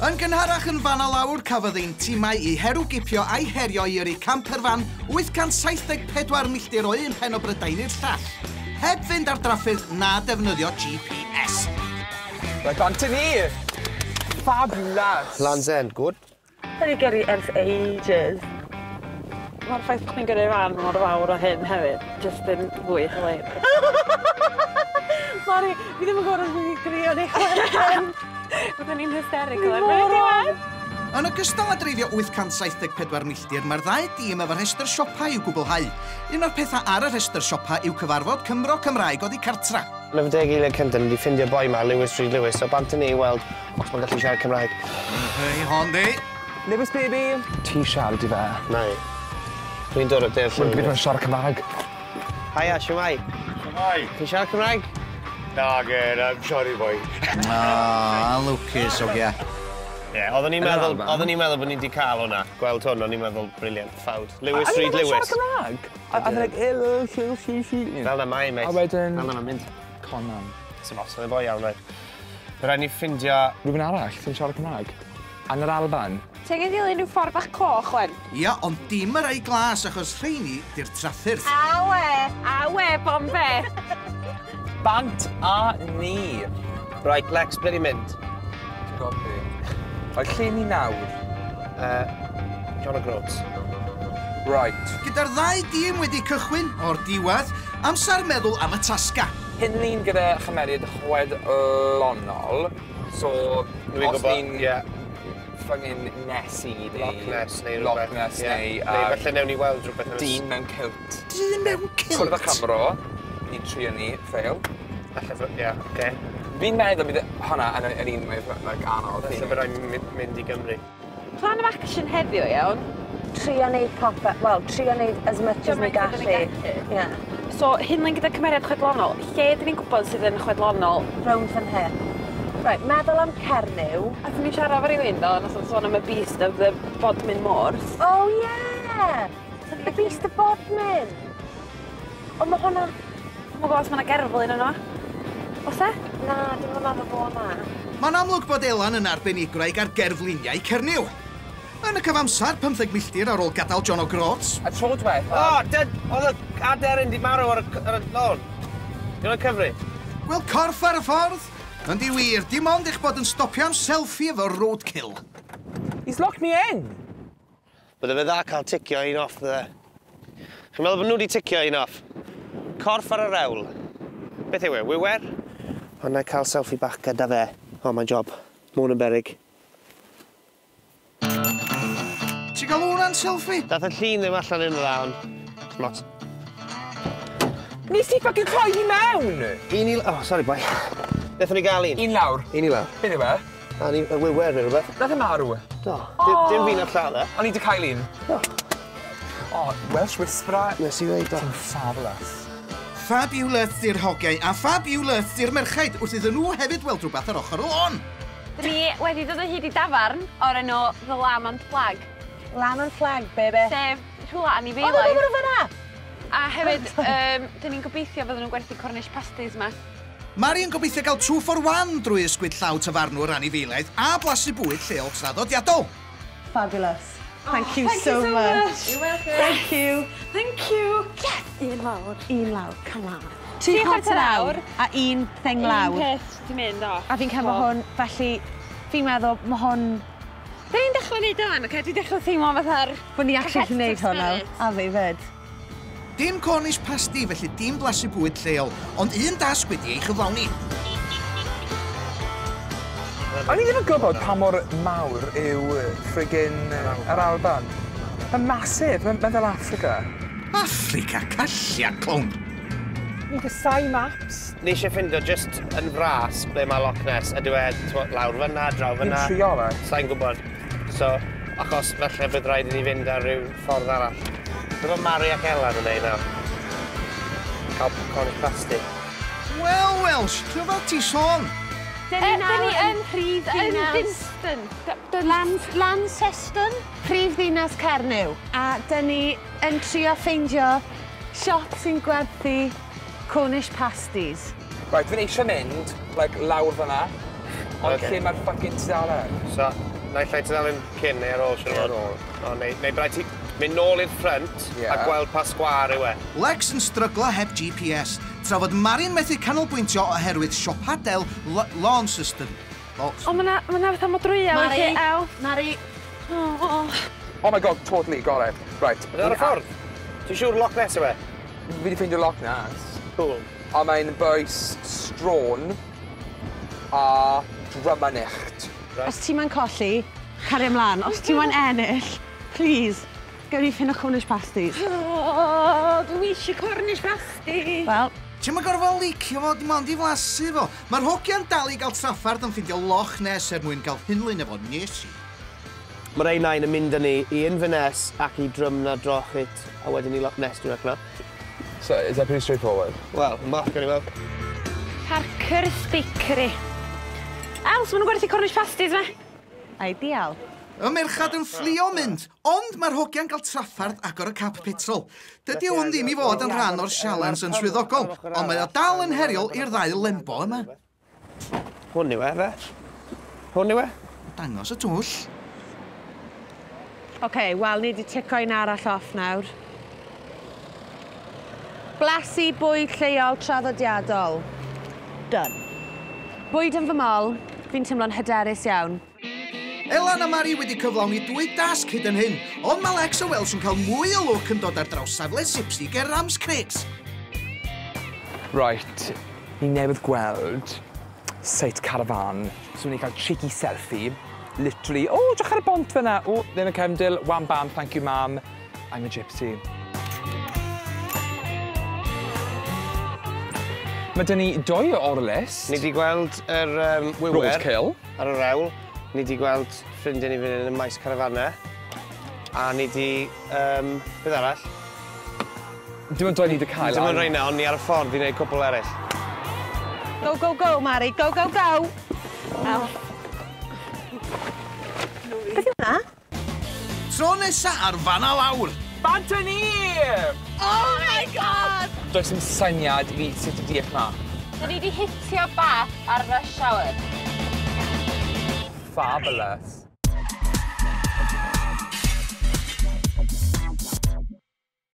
Yn gynharach yn fan a lawr, cafodd ein tîmau i herwgipio a'i herio i yrru camperfan 874 milltir o un pen o Brydain i'r llall, heb fynd ar draffyrdd na defnyddio GPS. Right, bant â ni! Fabulous! Land's End, good. Da ni gyrru ers ages. Mae'r ffaith bod chdi'n gyrru fan mor fawr o hyn hefyd, jyst yn fwy hilarious. Mari, fi ddim yn gwybod os fi wedi grio neu chwerthin. Byddwn ni'n hysterical Fi mor erbyn y diwedd. Yn ogystal â dreifio 874 milltir, mae'r ddau dîm efo rhestr siopa i'w gwblhau. Un o'r pethau ar y rhestr siopa yw cyfarfod Cymro Cymraeg oddi cartra. Yn y 10 eiliad cyntaf, ni wedi ffindio boi ma, Lewis Reid Lewis, so bant ni i weld os mae'n gallu siarad Cymraeg. Hei, hon di. Lewis baby! Ti siarad i fe. Na i. Dwi'n dod o De'r Mae'n gwybod yn siarad Cymraeg. Haia, shwmae? Shwmae? Ti'n siarad Cymraeg? Na, gen, I'm sorry, boy. Ah, lwcus, ogia. Ie, oedden ni'n Yn yr meddwl, Alban. oedden ni'n meddwl bod ni wedi cael hwnna. Gweld hwn, o'n i'n meddwl, brilliant, ffawd. Lewis A Reid ni'n Lewis. siarad Cymraeg? A they're like, hello, hello, hello, hello. Fel na mae, mate. A wedyn Fel na mae'n mynd. Conan. Sim os, oedd e boi iawn, right. Fe rhaid ni ffindio. Rhywun arall sy'n siarad Cymraeg. Yn yr Alban. Ti angen dilyn rhyw ffordd bach coch, wen? Ia, ond dim y rai glas, achos rheini di'r traffyrdd. Awe! Awe, bombe! Bant a ni. Right, Lex, ble ni'n mynd? Ti'n gwybod be? Right, lle ni nawr? John O'Groats. Right. Gyda'r ddau dîm wedi cychwyn o'r diwedd, amser meddwl am y tasga. Hunlun gyda chymeriad chwedlonol. So, Dwi'n os gwybod, ni'n fucking Nessie neu Loch Ness neu Loch rhywbeth. Ness Ie. neu Neu falle newn ni weld rhywbeth yn y dyn mewn kilt. Dyn mewn kilt? Cwrdd â Cymro, ni'n trio ni, fail. Falle, ie, oce. Fi'n meddwl bydd hwnna yn yr un mwy like, anodd. Falle bydd rhaid mynd i Gymru. Plan of action heddiw, iawn. Trio neud popeth, wel, trio neud as much as ni Gymaint ag gallu. ydyn ni'n gallu. Ie. So, hunlun gyda cymeriad chwedlonol, lle dyn ni'n gwybod sydd yn chwedlonol? Rownd fan hyn. Right, meddwl am Cernyw. A ni'n siarad efo rhywun do, nath o'n sôn am y Beast of the Bodmin Moors. Oh, yeah! The Beast of Bodmin. O, mae hwnna. Dwi'm yn gwybod os mae yna gerflun yno. Oes e? Na, dim yn meddwl bod hwnna. Mae'n amlwg bod Elan yn arbenigwraig ar gerfluniau Cernyw. Yn y cyfamsar, 15 milltir ar ôl gadael John O'Groats, A tro diwetha. O, dyd, oedd y aderyn di marw ar y lôn. Dwi'n cyfri? Wel, corff ar y ffordd. Yndi wir, dim ond eich bod yn stopio am selfie efo roadkill. He's locked me in! Bydde fe dda cael ticio un off, bydde. Chi'n meddwl bod nhw wedi ticio un off? Corff ar y rewl. Beth yw e, wiwer? Ond na i cael selfie bach gyda fe. O, mae'n job. Mae hwn yn berig. Ti'n gael hwnna'n selfie? Dath y llun ddim allan yn dda, ond smot. Nes ti fucking cloi fi mewn! Un i. Oh, sorry, boy. Nethon ni gael un. Un lawr. Un i lawr. Beth yw e? A ni, y wiwer neu rhywbeth. Nath e marw. Do. Dim fi nath lladd e. O'n i 'di cael un. Do. O, Welsh Whisperer. Nes i ddeud o. Ti'n fabulous. Fabulous i'r hogiau a fabulous i'r merchaid wrth iddyn nhw hefyd weld rhywbeth ar ochr y lôn. Dyn ni wedi dod o hyd i dafarn o'r enw The Lamb and Flag. Lamb and Flag, baby. Sef rhywle O, anifeiliaid. dwi'n fyna! A hefyd, dyn ni'n gobeithio fydden nhw'n gwerthu Cornish pasties ma. Mari yn gobeithio gael 2 for 1 drwy ysgwyd llaw tafarnwr anifeiliaid a blasu bwyd lleol traddodiadol. Fabulous. Thank you Thank so you so much. You're welcome. Thank you. Thank you. Yes! Un lawr. Un lawr, come on. 3/4 awr. A un thing lawr. Un peth di mynd off. A fi'n cael hwn, felly fi'n meddwl mae hwn. Dyn ni'n dechrau neud o'n, oce? Dwi'n dechrau teimlo fatha'r Bod ni actually gallu neud hwn nawr. Competitive A fi fyd. Dim Cornish pasty, felly dim blasu bwyd lleol, ond un dasg wedi ei chyflawni. O'n i ddim yn gwybod pa mor mawr yw friggin yr Alban. Mae'n massive, mae'n fel Africa. Africa callia, clown. Ni'n casáu maps. Ni eisiau ffindo just yn fras ble mae Loch Ness. Ydyw e t'mo', lawr fyna, draw fyna? Ni'n trio fe. Sa'n gwybod. So, achos falle bydd rhaid i ni fynd ar ryw ffordd arall. Be mae Mari ac Elan yn neud nawr? Cael Cornish pasty. Wel, Welsh, rhyfedd ti sôn. Dyn ni nawr ni yn prif Yn ddinas. Dunstan. Launceston, prif ddinas Cernyw. A dyn ni yn trio ffeindio siop sy'n gwerthu Cornish pasties. Right, fi'n eisiau mynd, like, lawr fyna. Ond Ocê. lle mae'r fucking tudalen? So, Naill ai tudalen cyn neu ar ôl, siŵr o Ar ôl. O, neu braidd ti mynd nôl i'r ffrynt a gweld pa sgwâr yw e. Lex yn stryglo heb GPS, tra fod Mari'n methu canolbwyntio oherwydd siopadel Launceston. O, mae 'na fatha modrwyau Mari, wedi el. Mari. Oh my God, totally, got it. Right. Ar y ffordd? Ti'n siŵr Loch Ness yw e? Fi wedi ffeindio Loch Ness. Cool. A mae'n bwys Strawn a Drumanicht. Os ti'n ma'n colli, cario ymlaen. Os ti'n ma'n ennill, please, gawn ni ffindo Cornish pasties. O, dwi eisiau Cornish pasty. Wel, Ti'm yn gorfod licio fo, dim ond i flasu fo. Mae'r hogiau'n dal i gael traffarth yn ffindio Loch Ness er mwyn gael hunlun efo Nessie. Mae'r A9 yn mynd â ni i Inverness ac i Drumnadrochit a wedyn i Loch Ness, dwi'n meddwl. So, is that pretty straightforward? Wel, yn bach, gawn ni weld. Parker's Bakery. Els, maen nhw'n gwerthu Cornish pasties, me. Ideal. Y merchad yn fflio mynd, ond mae'r hogiau'n cael traffarth agor y cap petrol. Dydy hwn ddim i fod yn rhan o'r sialens yn swyddogol, ond mae o dal yn heriol i'r ddau lembo yma. Hwn yw e, fe? Hwn yw e? Dangos y twll. OK, wel, ni wedi tico un arall off nawr. Blasu bwyd lleol traddodiadol. Done. Bwyd yn fy mol, fi'n teimlo'n hyderus iawn. Elan a Mari wedi cyflawni dwy dasg hyd yn hyn, ond mae Lex a Welsh yn cael mwy o lwc yn dod ar draws safle Sipsi ger Ramscrakes. Right, ni newydd gweld site carafan. So ni'n cael cheeky selfie. Literally, oh, drych ar y bont fyna. Oh, ddim y cefndil, wham bam, thank you ma'am. I'm a gypsy. Mae dyn ni doi o o'r list. Ni wedi gweld yr wiwer. Roadkill. Ar yr ewl. Ni wedi gweld ffrindiau ni fan hyn yn y maes carafanau. A ni wedi... Beth arall? Dim ond doi ni wedi cael. Dim ond rhaid na, ond ni ar y ffordd i wneud cwpl eraill. Go, go, go, Mari. Go, go, go. El. Beth yw hwnna? Tro nesa ar Fan a Lawr. Bant â ni! Oh my God! Does dim syniad i fi sut i deall na. Da ni wedi hitio bath ar rush hour. Fabulous.